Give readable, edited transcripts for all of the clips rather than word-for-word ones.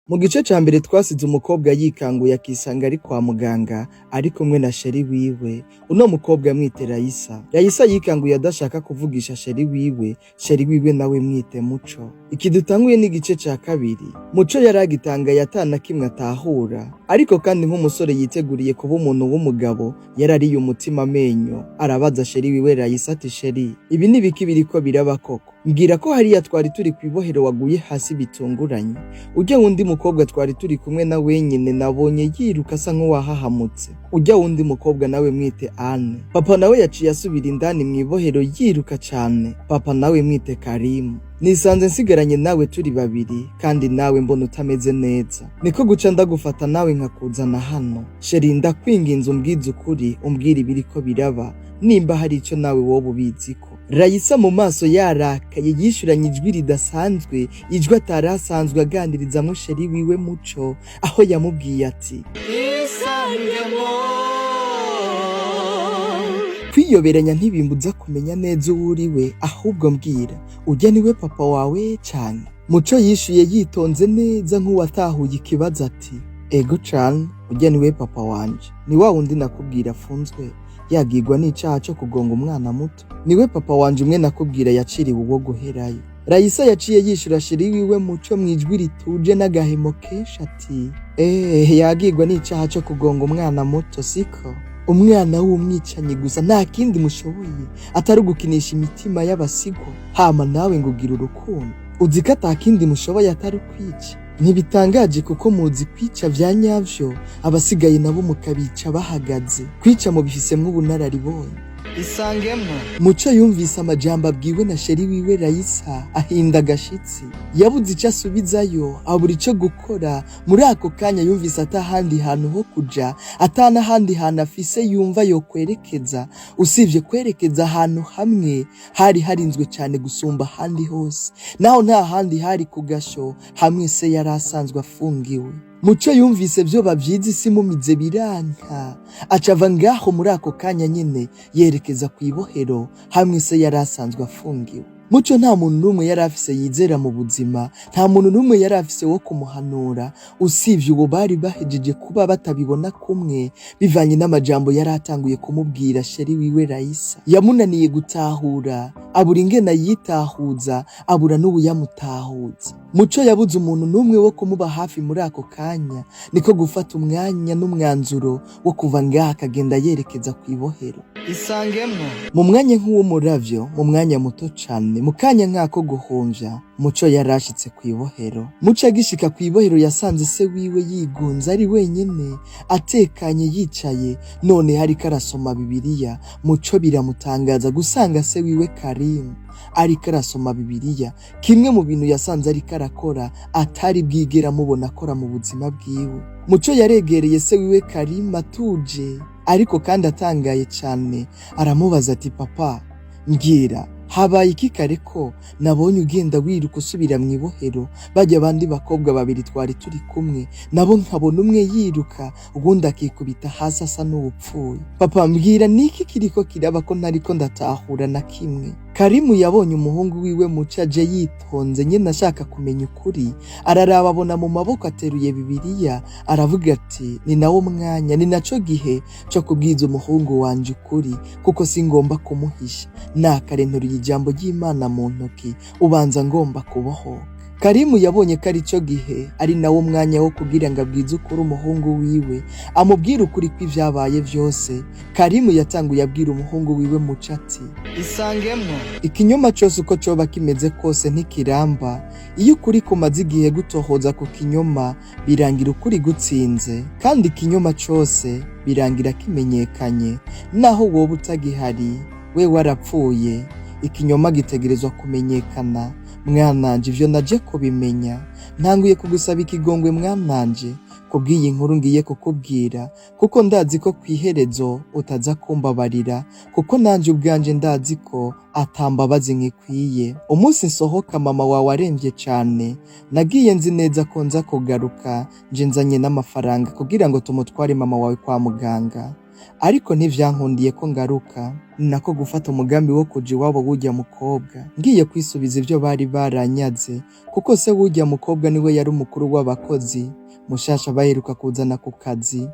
Mu gice ca mbere twasize umukobwa yikanguye akisanga ari kwa muganga ari kumwe na chéri wiwe. Uno mukobwa mwite Rayisa. Rayisa yikanguye adashaka kuvugisha chéri wiwe, chéri wiwe nawe mwite Muco. Iki dutanguye n'igice ca kabiri. Muco yaragitangaye atana kimwe atahura, ariko kandi nk'umusore yiteguriye kuba umuntu w'umugabo yarariye umutima amenyo. Arabaza chéri wiwe Rayisa ati: "Chéri, ibi ni biki biriko biraba koko? Mbwira ko hariya twari turi kw'ibohero waguye hasi bitunguranye. Ujya wundi mukobwa twari turi kumwe na wenyene nabonye yiruka asa nk'uwahahamutse. Ujya wundi mukobwa nawe mwite Anne. Papa nawe yaciye asubira indani mw'ibohero yiruka cane. Papa nawe mwite Karimu. Nisanze nsigaranye nawe turi babiri, kandi nawe mbona utameze neza, niko guca ndagufata nawe nkakuzana hano. Chéri, ndakwinginze umbwize ukuri, umbwire ibiriko biraba, nimba hari ico nawe woba ubiziko." Rayisa mu maso yarakaye yishuranye ijwi ridasanzwe, ijwi atari asanzwe aganirizamwo chéri wiwe Muco, aho yamubwiye ati: Isangemo. "Kwiyoberanya ntibimbuza kumenya neza uwo uriwe. Ahubwo mbwira, ujya niwe papa wawe cane?" Muco yishuye yitonze neza nk'uwatahuye ikibazo ati: "Ego cane, ujya niwe papa wanje. Ni wa wundi nakubwira afunzwe yagirwa n'icaha co kugonga umwana muto. Niwe papa wanje umwe nakubwira yaciriwe uwo guherayo." Rayisa yaciye yishura chéri wiwe Muco mw'ijwi rituje n'agahemo kenshi ati: "Eh, yagirwa n'icaha co kugonga umwana muto, siko? Umwana w'umwicanyi gusa, nta kindi mushoboye atari ugukinisha imitima y'abasigwa. Hama nawe ngo ugira urukundo, uzi ko ata kindi mushoboye atari kwica. Ntibitangaje kuko muzi kwica vya nyavyo, abasigaye nabo mukabica bahagaze. Kwica mubifisemwo ubunararibonye." Isangemo. Muco yumvise amajambo abwiwe na chéri wiwe Rayisa ahinda agashitsi. Yabuze ico asubizayo, abura ico gukora. Muri ako kanya yumvise atahandi hantu ho kuja, ata n'ahandi hantu afise yumva yokwerekeza, usivye kwerekeza ahantu hamwe hari harinzwe cane gusumba ahandi hose. Naho nta handi hari ku gasho hamwe se yari asanzwe afungiwe. Muco yumvise vyoba vyiza isi imumize biranka, aca ava ngaho muri ako kanya nyene yerekeza kw'ibohero hamwe se yari asanzwe afungiwe. Muco nta muntu n'umwe yari afise yizera mu buzima, nta muntu n'umwe yari afise wo kumuhanura, usivye uwo bari bahejeje kuba batabibona kumwe bivanye n'amajambo yari atanguye kumubwira chéri wiwe Rayisa. Yamunaniye gutahura, abura ingene yitahuza, abura n'uwuyamutahuza. Muco yabuze umuntu n'umwe wo kumuba hafi muri ako kanya, niko gufata umwanya n'umwanzuro wo kuva ngaha akagenda yerekeza kw'ibohero. Isangemo. Mu mwanya nk'uw'umuravyo, mu mwanya muto cane, mu kanya nk'ako guhumvya, Muco yarashitse kw'ibohero. Muco agishika kw'ibohero yasanze se wiwe yigunze ari wenyene, atekanye, yicaye, none hariko arasoma Bibiliya. Muco biramutangaza gusanga se wiwe Karimu ariko arasoma Bibiliya, kimwe mu bintu yasanze ariko arakora atari bwigera amubona akora mu buzima bwiwe. Muco yaregereye se wiwe Karimu atuje, ariko kandi atangaye cane, aramubaza ati: "Papa, mbwira, habaye iki kare ko nabonye ugenda wiruka usubira mu ibohero, bajya abandi bakobwa babiri twari turi kumwe nabo nkabona umwe yiruka, uwundi akikubita hasi asa n'uwupfuye? Papa, mbwira, niki kiriko kiraba ko ntariko ndatahura na kimwe?" Karimu yabonye umuhungu wiwe Muco aje yitonze nyene ashaka kumenya ukuri, araraba abona mu maboko ateruye Bibiliya, aravuga ati: "Ni nawo mwanya, ni naco gihe co kubwiza umuhungu wanje ukuri, kuko singomba kumuhisha. Nakare nteruye ijambo ry'Imana mu ntoki, ubanza ngomba kubohoka." Karimu yabonye ko ari cyo gihe, ari nawo mwanya wo kugira ngo abwize ukuri umuhungu wiwe, amubwire ukuri kw'ivyabaye vyose. Karimu yatanguye abwira umuhungu wiwe Muco ati: Isangemo. "Ikinyoma cose uko coba kimeze kose ntikiramba. Iyo ukuri kumaze igihe gutohoza ku kinyoma, birangira ukuri gutsinze, kandi ikinyoma cose birangira kimenyekanye. Naho woba utagihari, we warapfuye, ikinyoma gitegerezwa kumenyekana. Mwananje, ivyo naje kubimenya. Ntanguye kugusaba ikigongwe, mwananje, kubw'iyi nkuru ngiye kukubwira, kuko ndazi ko kw'iherezo utaza kumbabarira, kuko nanje ubwanje ndazi ko atambabazi nkikwiye. Umunsi nsohoka mama wawe aremvye cane, nagiye nzi neza ko nza kugaruka nje nzanye n'amafaranga kugira ngo tumutware mama wawe kwa muganga. Ariko ntivyankundiye ko ngaruka. Ni nako gufata umugambi wo kuja iwabo w'urya mukobwa, ngiye kwisubiza ivyo bari baranyaze, kuko se w'urya mukobwa niwe yari umukuru w'abakozi mushasha baheruka kuzana ku kazi.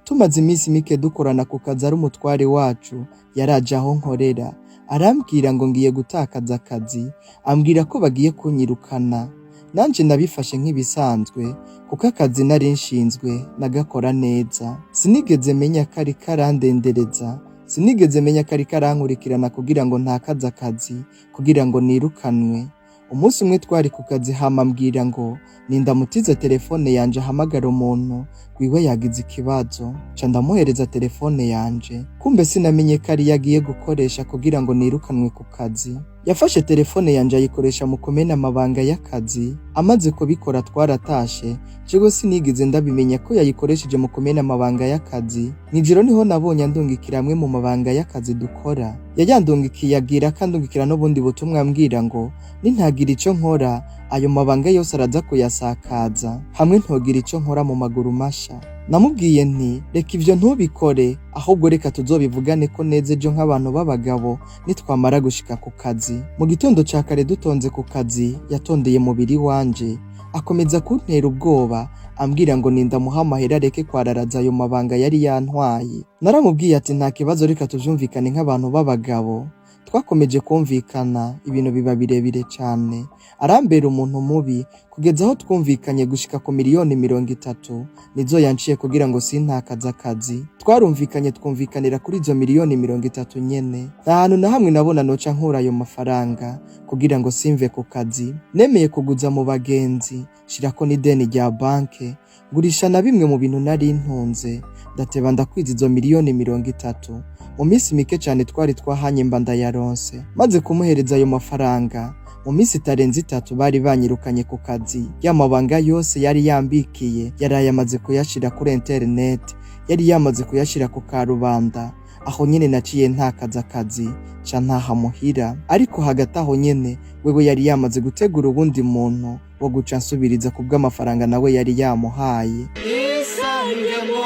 Tumaze iminsi mike dukorana ku kazi ari umutware wacu, yaraje aho nkorera arambwira ngo ngiye gutakaza akazi, ambwira ko bagiye kunyirukana. Nanje nabifashe nk'ibisanzwe kuko akazi nari nshinzwe nagakora neza. Sinigeze menya ko ariko arandendereza, sinigeze menya ko ariko arankurikirana kugira ngo ntakaze akazi, kugira ngo nirukanwe. Umunsi umwe twari ku kazi, hama ambwira ngo nindamutize telefone yanje ahamagara umuntu wiwe yagize ikibazo. Ca ndamuhereza telefone yanje, kumbe sinamenye ko ariyo agiye gukoresha kugira ngo nirukanwe ku kazi. Yafashe telefone yanje ayikoresha mu kumena amabanga y'akazi. Amaze kubikora twaratashe, jewe sinigeze ndabimenya ko yayikoresheje mu kumena amabanga y'akazi. Mw'ijoro niho nabonye andungikira amwe mu mabanga y'akazi dukora. Yayandungikiye agira akandungikira n'ubundi butumwa ambwira ngo nintagira ico nkora ayo mabanga yose araza kuyasakaza, hamwe ntogira ico nkora mu maguru masha. Namubwiye nti reka ivyo ntubikore, ahubwo reka tuzobivugane ko neza ejo nk'abantu b'abagabo nitwamara gushika ku kazi. Mu gitondo ca kare dutonze ku kazi, yatondeye mubiri wanje akomeza kuntera ubwoba, ambwira ngo nindamuha amahera areke kwararaza ayo mabanga yari yantwaye. Naramubwiye ati nta kibazo, reka tuvyumvikane nk'abantu b'abagabo. Twakomeje kumvikana, ibintu biba birebire cane, arambera umuntu mubi kugeza aho twumvikanye gushika ku 30 miliyoni nizo yanciye kugira ngo sintakaze akazi. Twarumvikanye, twumvikanira kuri izo 30 miliyoni nyene. Nta hantu na hamwe nabona noca nkura ayo mafaranga kugira ngo simve ku kazi. Nemeye kuguza mu bagenzi, shirako n'ideni rya banke, ngurisha na bimwe mu bintu nari ntunze, ndateba ndakwiza izo 30 miliyoni. Mu minsi mike cane twari twahanye mba ndayaronse. Maze kumuhereza ayo mafaranga, mu minsi itarenze 3 bari banyirukanye ku kazi. Ya mabanga yose yari yambikiye yari yamaze kuyashira kuri internet, yari yamaze kuyashira ku karubanda. Aho nyene naciye ntakaza akazi, ca ntaha muhira. Ariko hagati aho nyene wewe yari yamaze gutegura uwundi muntu wo guca nsubiriza kubw'amafaranga nawe yari yamuhaye. Isangemo,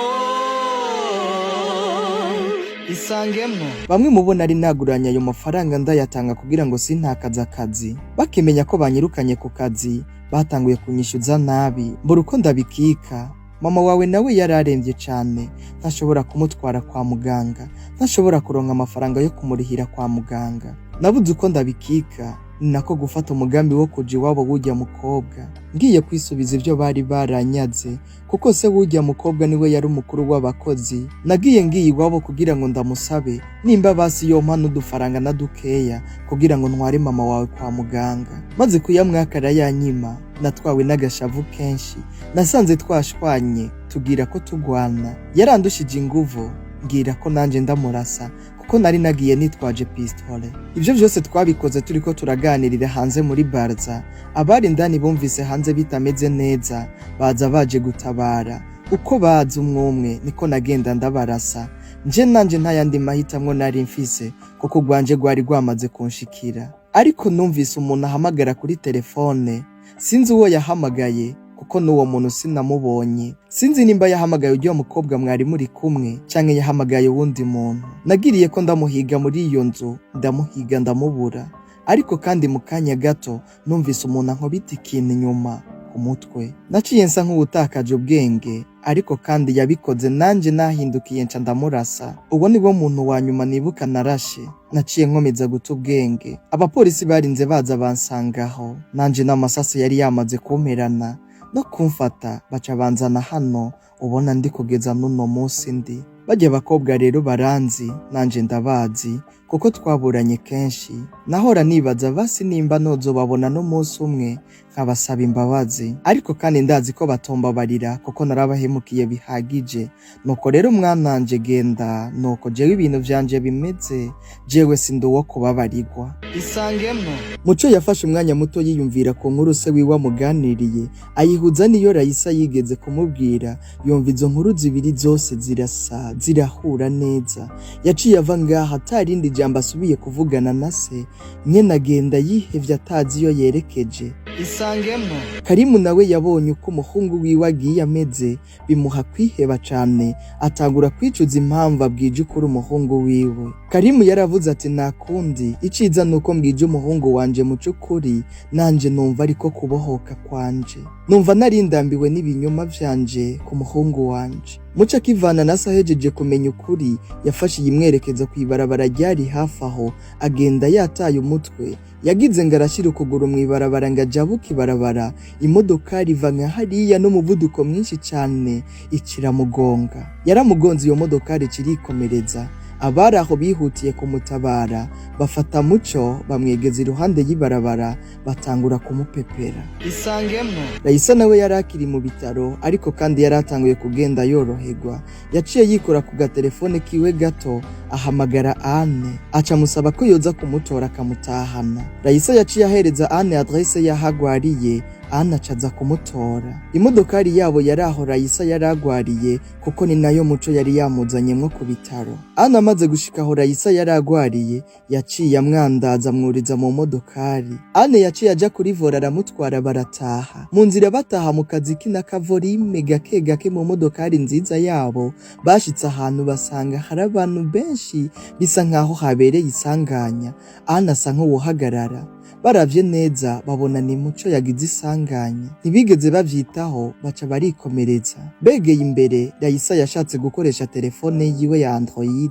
isangemwo. Bamwe mu bo nari naguranye ayo mafaranga ndayatanga kugira ngo sintakaze akazi, bakimenya ko banyirukanye ku kazi batanguye kunyishyuza nabi, mbura uko ndabikika. Mama wawe nawe yari aremvye cane, ntashobora kumutwara kwa muganga, ntashobora kuronka amafaranga yo kumurihira kwa muganga. Nabuze uko ndabikika, ni nako gufata umugambi wo kuja iwabo w'urya mukobwa, ngiye kwisubiza ivyo bari baranyaze, kuko se w'urya mukobwa niwe yari umukuru w'abakozi. Nagiye ngiye iwabo kugira ngo ndamusabe nimba basi yompa n'udufaranga na dukeya kugira ngo ntware mama wawe kwa muganga. Maze kuyamwaka arayanyima. Natwawe n'agashavu kenshi, nasanze twashwanye, tugira ko tugwana. Yarandushije inguvu, ngira ko nanje ndamurasa kuko nari nagiye nitwaje pistole. Ivyo vyose twabikoze turiko turaganirira hanze muri barza. Abari indani bumvise hanze bitameze neza, baza baje gutabara. Uko baza umwumwe niko nagenda ndabarasa. Nje nanje nta yandi mahitamwo nari mfise kuko urwanje rwari rwamaze kunshikira. Ariko numvise umuntu ahamagara kuri telefone, sinzi uwo yahamagaye kuko n'uwo muntu sinamubonye. Sinzi nimba yahamagaye urya mukobwa mwari muri kumwe canke yahamagaye uwundi muntu. Nagiriye ko ndamuhiga muri iyo nzu, ndamuhiga ndamubura. Ariko kandi mu kanya gato numvise umuntu ankubita ikintu inyuma ku mutwe. Naciye nsa nk'uwutakaje ubwenge, ariko kandi yabikoze nanje nahindukiye nca ndamurasa. Uwo niwo muntu wa nyuma nibuka narashe. Naciye nkomeza guta ubwenge. Abapolisi barinze baza bansangaho, nanje n'amasasu yari yamaze kumperana no kumfata, baca banzana hano ubona ndi kugeza n'uno munsi ndi. Barya bakobwa rero baranzi, nanje ndabazi kuko twaburanye kenshi. Nahora nibaza basi nimba nozobabona n'umunsi umwe nkabasaba imbabazi, ariko kandi ndazi ko batombabarira kuko narabahemukiye bihagije. Nuko rero mwananje genda, nuko jewe ibintu vyanje bimeze, jewe sindi uwo kubabarirwa. Isangemwo. Muco yafashe umwanya muto yiyumvira ku nkuru se wiwe amuganiriye, ayihuza niyo Raisa yigeze kumubwira, yumva izo nkuru zibiri zose zirasa, zirahura neza. Yaciye ava ngaha atarindi jambo asubiye kuvugana na se, nyene agenda yihevye atazi iyo yerekeje. Isangemwo. Karimu nawe yabonye uko umuhungu wiwe agiye ameze, bimuha kwiheba cane, atangura kwicuza impamvu abwije ukuri umuhungu wiwe. Karimu yaravuze ati: "Nta kundi, iciza nuko mbwije umuhungu wanje Muco ukuri, nanje numva ariko kubohoka kwanje. Numva nari ndambiwe n'ibinyoma vyanje ku muhungu wanje." Muco akivana na se ahejeje kumenya ukuri, yafashe iyimwerekeza kw'ibarabara ryari hafi aho, agenda yataye umutwe. Yagize ngo arashira ukuguru mw'ibarabara ngo ajabuke ibarabara, imodokari iva nka hariya n'umuvuduko mwinshi cane, iciramugonga. Yaramugonze, iyo modokari icirikomereza. Abari aho bihutiye kumutabara, bafata Muco bamwegeza iruhande y'ibarabara, batangura kumupepera. Isangemwo. Raisa nawe yari akiri mu bitaro, ariko kandi yari atanguye kugenda yoroherwa. Yaciye yikora ku gatelefone kiwe gato, ahamagara Anne, aca amusaba ko yoza kumutora akamutahana. Raisa yaciye ahereza Anne adresse y'aho agwariye, Anne aca aza kumutora. Imodokari yabo yari aho Raisa yari agwariye, kuko ni nayo Muco yari yamuzanyemwo ku bitaro. Anne amaze gushika aho Raisa yari agwariye, yaciye amwandaza, amwuriza mu modokari. Anne yaciye aja kuri volant, aramutwara, barataha. Mu nzira bataha, mu kazi n'akavolume gake gake mu modokari nziza yabo, bashitse ahantu basanga hari abantu benshi, bisa nkaho habereye isanganya. Anne asa nk'uwuhagarara. Baravye neza babona ni Muco yagize isanganya. Ntibigeze bavyitaho, baca barikomereza. Begeye imbere, Raisa yashatse gukoresha telefone yiwe ya Android,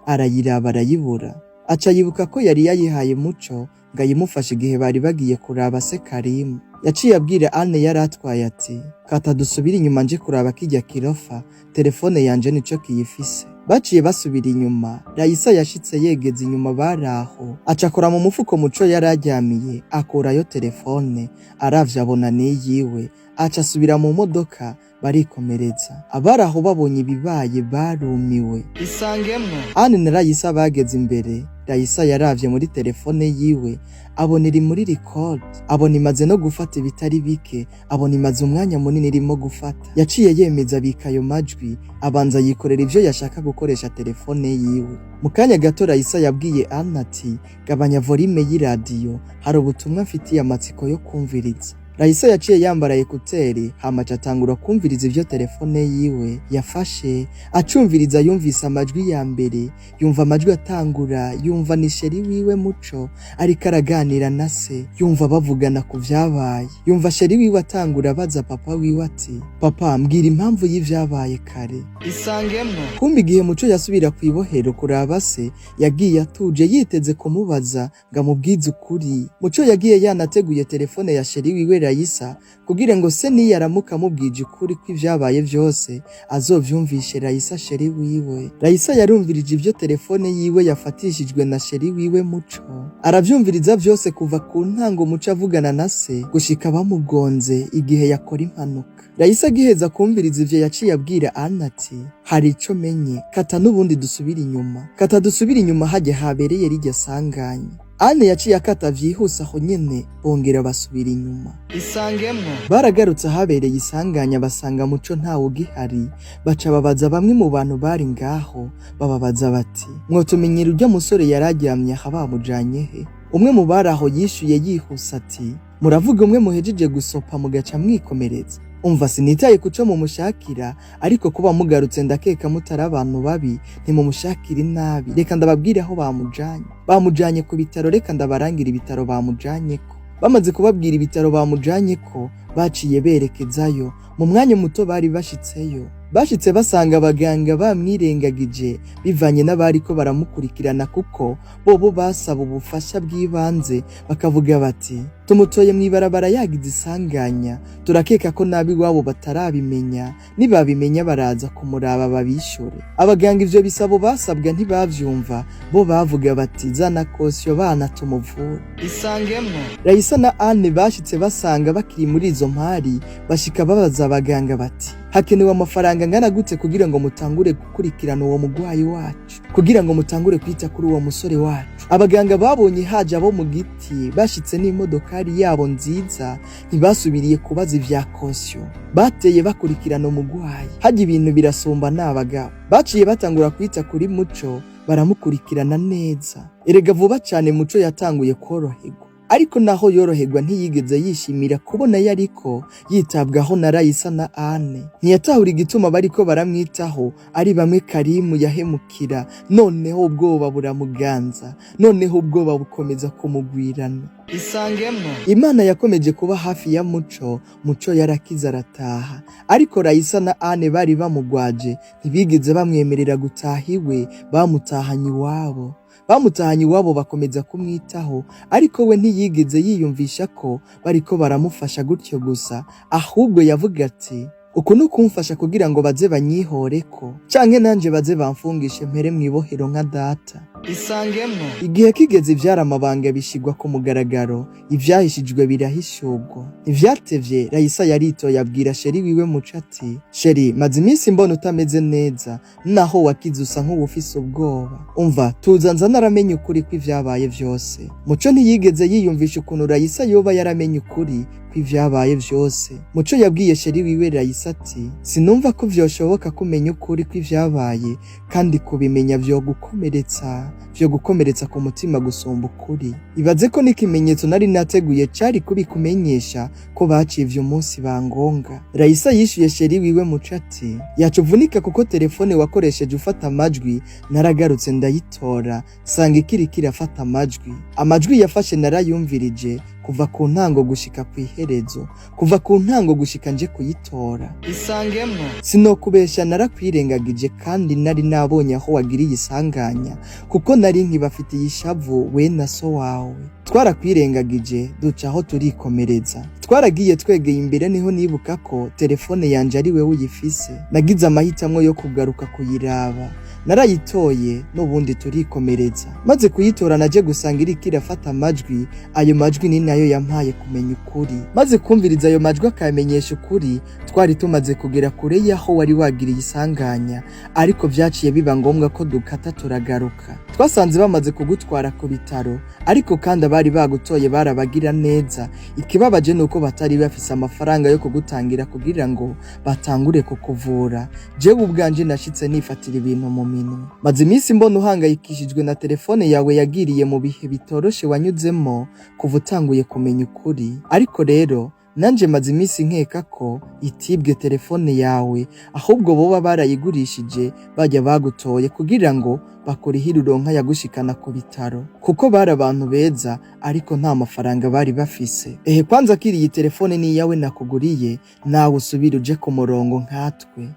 arayiraba arayibura. Aca yibuka ko yari yayihaye Muco ngo ayimufashe igihe bari bagiye kuraba se Karimu. Yaciye abwira Anne yari atwaye ati: "Kata dusubire inyuma nje kuraba kirya kirofa, telefone yanje nico kiyifise." Baciye basubira inyuma. Raisa yashitse yegeza inyuma bari aho, aca akora mu mufuko Muco yari aryamiye, akurayo telefone, aravye abona niyiwe, aca asubira mu modoka, barikomereza. Abari aho babonye ibibaye barumiwe. Isangemwo. Anne na Raisa bageze imbere, Raisa yaravye muri telefone yiwe, abona iri muri record, abona imaze no gufata ibitari bike, abona imaze umwanya munini irimo gufata. Yaciye yemeza abika ayo majwi, abanza yikorera ivyo yashaka gukoresha telefone yiwe. Mu kanya gato Raisa yabwiye Anne ati: "Gabanya volume y'iradiyo, hari ubutumwa mfitiye amatsiko yo kumviriza." Raisa yaciye yambara écouteurs, hama aca atangura kumviriza ivyo telefone yiwe yafashe. Acumviriza, yumvise amajwi ya mbere, yumva amajwi atangura, yumva ni chéri wiwe Muco ariko araganira na se, yumva bavugana ku vyabaye, yumva chéri wiwe atangura abaza papa wiwe ati: "Papa, mbwira impamvu y'ivyabaye kare." Isangemwo. Kumbe igihe Muco yasubira kw'ibohero kuraba se, yagiye atuje, yiteze kumubaza ngo amubwize ukuri. Muco yagiye yanateguye telefone ya chéri wiwe Raisa, kugira ngo se niyaramuka amubwije ukuri kw'ivyabaye vyose, azovyumvishe Raisa chéri wiwe. Raisa yarumvirije ivyo telefone yiwe yafatishijwe na chéri wiwe Muco, aravyumviriza vyose kuva ku ntango Muco avugana na se gushika bamugonze igihe yakora impanuka. Raisa agiheza kumviriza ivyo, yaciye abwira Anna ati: "Hari ico menye, kata n'ubundi dusubire inyuma, kata dusubire inyuma hajya habereye rirya sanganya." Anne yaciye akata vyihuse aho nyene, bongera basubira inyuma. Isangemwo. Baragarutse ahabereye isanganya, basanga Muco ntawe ugihari. Baca babaza bamwe mu bantu bari ngaho, bababaza bati: "Mwotumenyera urya musore yari aryamye aha bamujanye he?" Umwe mu bari aho yishuye yihuse ati: "Muravuga umwe muhejeje gusopa mugaca mwikomereza? Umva, sinitaye kuco mumushakira, ariko kuba mugarutse ndakeka mutari abantu babi, ntimumushakira inabi. Reka ndababwire aho bamujanye. Bamujanye ku bitaro, reka ndabarangira ibitaro bamujanyeko." Bamaze kubabwira ibitaro bamujanye ko, baciye berekezayo. Mu mwanya muto bari bashitseyo. Bashitse basanga abaganga bamwirengagije bivanye n'abariko baramukurikirana, kuko bobo basaba ubufasha bw'ibanze, bakavuga bati: "Tumutoye mw'ibarabara yagize isanganya, turakeka ko nabi iwabo batarabimenya, nibabimenya baraza kumuraba babishure." Abaganga ivyo bisabo basabwa ntibavyumva, bo bavuga bati: "Zana caution bana tumuvure." Isangemwo. Raisa na Anne bashitse basanga bakiri muri izo mpari. Bashika babaza abaganga bati: "Hakenewe amafaranga angana gute kugira ngo mutangure gukurikirana uwo mugwayi wacu, kugira ngo mutangure kwita kuri uwo musore wacu?" Abaganga babonye haje abo mu giti bashitse n'imodokari yabo nziza, ntibasubiriye kubaza ivya caution, bateye bakurikirana umugwayi. Hajya ibintu birasumba n'abagabo. Baciye batangura kwita kuri Muco, baramukurikirana neza. Erega vuba cane Muco yatanguye koroherwa. Ariko naho yoroherwa, ntiyigeze yishimira kubona yariko yitabwaho na Rayisa na Ane. Ntiyatahura igituma bariko baramwitaho ari bamwe Karimu yahemukira. Noneho ubwoba buramuganza, noneho ubwoba bukomeza kumugwirana. Isangemwo. Imana yakomeje kuba hafi ya Muco. Muco yarakize, arataha, ariko Rayisa na Ane bari bamugwaje ntibigeze bamwemerera gutaha iwe. Bamutahanye iwabo, bamutahanye iwabo, bakomeza kumwitaho, ariko we ntiyigeze yiyumvisha ko bariko baramufasha gutyo gusa. Ahubwo yavuga ati: "Uku ni ukumfasha kugira ngo baze banyihoreko, canke nanje baze bamfungishe mpere mw'ibohero nka data." Isangemwo. Igihe kigeze, ivyari amabanga bishigwa ku mugaragaro, ivyahishijwe birahishurwa. Ntivyatevye, Rayisa yaritoye, abwira chéri wiwe Muco ati: "Chéri, maze iminsi mbona utameze neza, naho wakize usa nk'uwufise ubwoba. Umva, tuza nza naramenye ukuri kw'ivyabaye vyose." Muco ntiyigeze yiyumvisha ukuntu Rayisa yoba yaramenye ukuri kw'ivyabaye vyose. Muco yabwiye chéri wiwe Rayisa ati: "Sinumva ko vyoshoboka kumenya ukuri kw'ivyabaye, kandi kubimenya vyogukomeretsa, vyogukomeretsa ku mutima gusumba ukuri. Ibaze ko n'ikimenyetso nari nateguye cari kubikumenyesha ko bacivye umunsi bangonga." Rayisa yishuye chéri wiwe Muco ati: "Yacuvunika, kuko telefone wakoresheje ufata amajwi naragarutse ndayitora, nsanga ikiriko irafata amajwi. Amajwi yafashe narayumvirije kuva ku ntango gushika kw'iherezo, kuva ku ntango gushika nje kuyitora." Isangemwo. "Sinokubesha, narakwirengagije, kandi nari nabonye aho wagiriye isanganya, kuko nari nkibafitiye ishavu we na so wawe. Twarakwirengagije, duca aho turikomereza. Twaragiye, twegeye imbere niho nibuka ko telefone yanje ari wewe uyifise. Nagize amahitamwo yo kugaruka kuyiraba, narayitoye, n'ubundi turikomereza. Maze kuyitora naje gusanga iriko irafata amajwi. Ayo majwi ni nayo yampaye kumenya ukuri. Maze kumviriza ayo majwi akamenyesha ukuri, twari tumaze kugera kure y'aho wari wagiriye isanganya, ariko vyaciye biba ngombwa ko dukata turagaruka. Twasanze bamaze kugutwara ku bitaro, ariko kandi abari bagutoye barabagira neza. Ikibabaje ni uko batari bafise amafaranga yo kugutangira kugira ngo batangure kukuvura. Jewe ubwanje nashitse nifatira ibintu mu minwe. Maze iminsi mbona uhangayikishijwe na telefone yawe yagiriye mu bihe bitoroshe wanyuzemo kuva utanguye kumenya ukuri. Ariko rero nanje maze iminsi nkeka ko itibwe telefone yawe, ahubwo boba barayigurishije bajya bagutoye kugira ngo bakurihire uronka yagushikana ku bitaro, kuko bari abantu beza, ariko nta mafaranga bari bafise. Ehe, kwanza kiri iyi telefone ni iyawe nakuguriye, nawe usubire uje ku murongo nkatwe."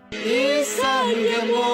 Isangemwo.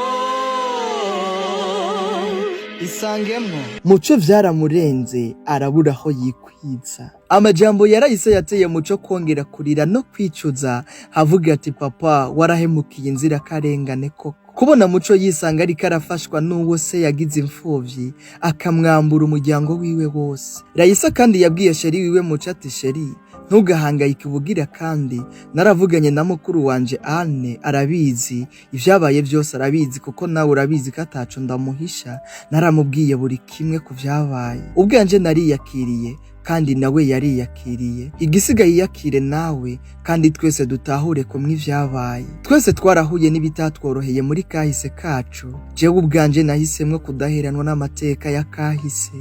Isangemwo. Muco vyaramurenze, arabura aho yikwiza. Amajambo yarahise yateye Muco kongera kurira no kwicuza, avuga ati: "Papa, warahemukiye inzirakarengane koko." Kubona Muco yisanga ariko arafashwa n'uwo se yagize imfuvyi, akamwambura umuryango wiwe wose. Rayisa kandi yabwiye chéri wiwe Muco ati: "Chéri, ntugahangayike ubugira kandi naravuganye na mukuru wanje Anne, arabizi ivyabaye vyose, arabizi kuko nawe urabizi ko ataco ndamuhisha. Naramubwiye buri kimwe ku vyabaye. Ubwanje nariyakiriye, kandi nawe yariyakiriye. Igisigaye iyakire nawe, kandi twese dutahure kumwe ivyabaye. Twese twarahuye n'ibitatworoheye muri kahise kacu. Jewe ubwanje nahisemwo kudaheranwa n'amateka ya kahise.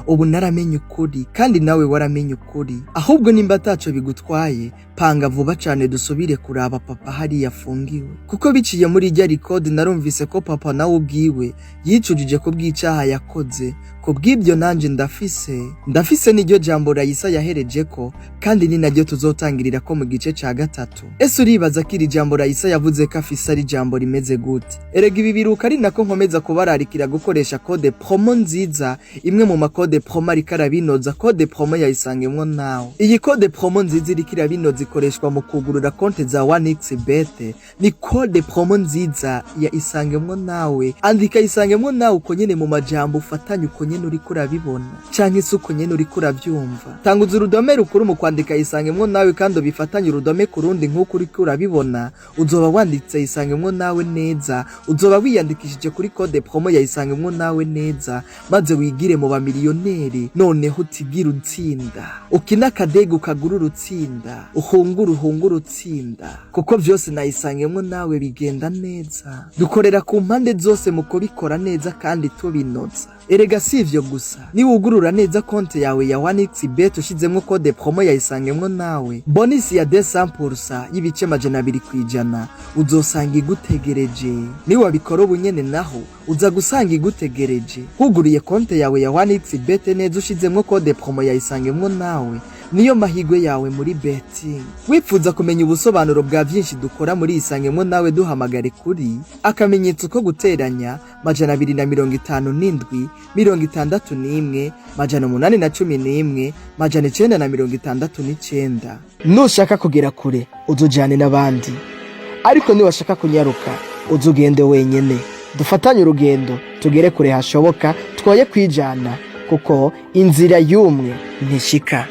Ubu naramenye ukuri, kandi nawe waramenye ukuri. Ahubwo nimba ataco bigutwaye, panga vuba cane dusubire kuraba papa hariya afungiwe, kuko biciye muri irya record narumvise ko papa nawe ubwiwe yicujije ku bw'icaha yakoze. Ku bw'ibyo nanje ndafise n'iryo jambo Rayisa yahereje ko, kandi ni naryo tuzotangirira ko mu gice ca gatatu. Ese uribaza ko iri jambo Rayisa yavuze ko afise ari jambo rimeze gute? Erega ibi biruka ari nako nkomeza kubararikira gukoresha code promo nziza, imwe mu ma code promo ariko arabinoza, code promo yayisangemwo nawe. Iyi code promo nziza iriko irabinoza ikoreshwa mu kugurura konti za 1xBet. Ni code promo nziza ya Isangemwo Nawe. Andika Isangemwo Nawe uko nyene mu majambo ufatanye, uko nyene uriko urabibona, canke se uko nyene uriko uravyumva. Tanguza urudome rukuru mu kwandika Isangemwo Nawe, kandi ubifatanye urudome ku rundi nk'uko uriko urabibona. Uzoba wanditse Isangemwo Nawe neza, uzoba wiyandikishije kuri code promo ya Isangemwo Nawe neza, maze wigire mu bamiliyoneri. Noneho utigire utsinda, ukina akadege, ukagura urutsinda, uhungure, uhungure utsinda, kuko vyose nayisangemwo nawe bigenda neza. Dukorera ku mpande zose mu kubikora neza kandi tubinoza. Erega si ivyo gusa, niwugurura neza konte yawe ya 1xBet ushizemwo code promo ya Isangemwo Nawe, bonus ya 200% y'ibice 200% uzosanga igutegereje. Niwabikora ubunyene naho uza gusanga igutegereje. Wuguriye konte yawe ya 1xBet neza ushizemwo code promo ya Isangemwo Nawe, niyo mahigwe yawe muri betting. Wipfuza kumenya ubusobanuro bwa vyinshi dukora muri Isangemwo Nawe, duhamagare kuri akamenyetso ko guteranya 257 61 811 969. Nushaka kugera kure uzujane n'abandi, ariko niwashaka kunyaruka uzugende wenyene. Dufatanye urugendo tugere kure hashoboka, twoye kwijana kuko inzira y'umwe ntishika.